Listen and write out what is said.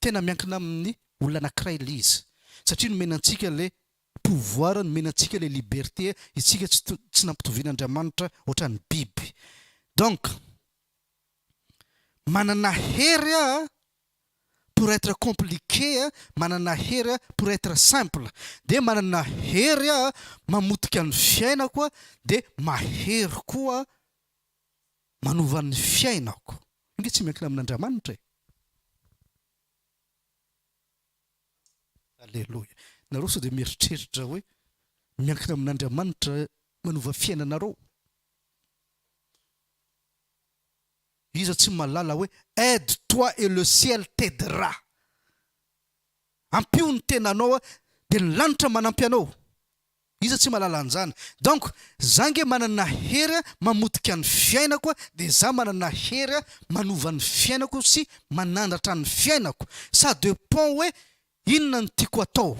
Tena miankina amin'ny olona anankiray ilay izy. Satria nomena antsika ilay pouvoir, nomena antsika ilay liberté, isika tsy tsy nampitovian'Andriamanitra ohatran'ny biby. Donc, manana hery aho pour être compliqué, manana hery pour être simple. Dia manana hery aho mamotika ny fiainako dia mahery koa manova ny fiainako. Io nge tsy miankina amin'Andriamanitra e. Aleloia. Nareo sao dia mieritreritra hoe miankina amin'Andriamanitra manova fiainanareo? Iza tsy mahalala hoe aide toi et le ciel t'aidera. Ampio ny tenanao dia ny lanitra manampy anao. Iza tsy mahalala an'izany? Donc za nge manana hery mamotika ny fiainako dia za manana hery manova ny fiainako sy manandratra ny fiainako. Ça depend hoe inona no tiako atao.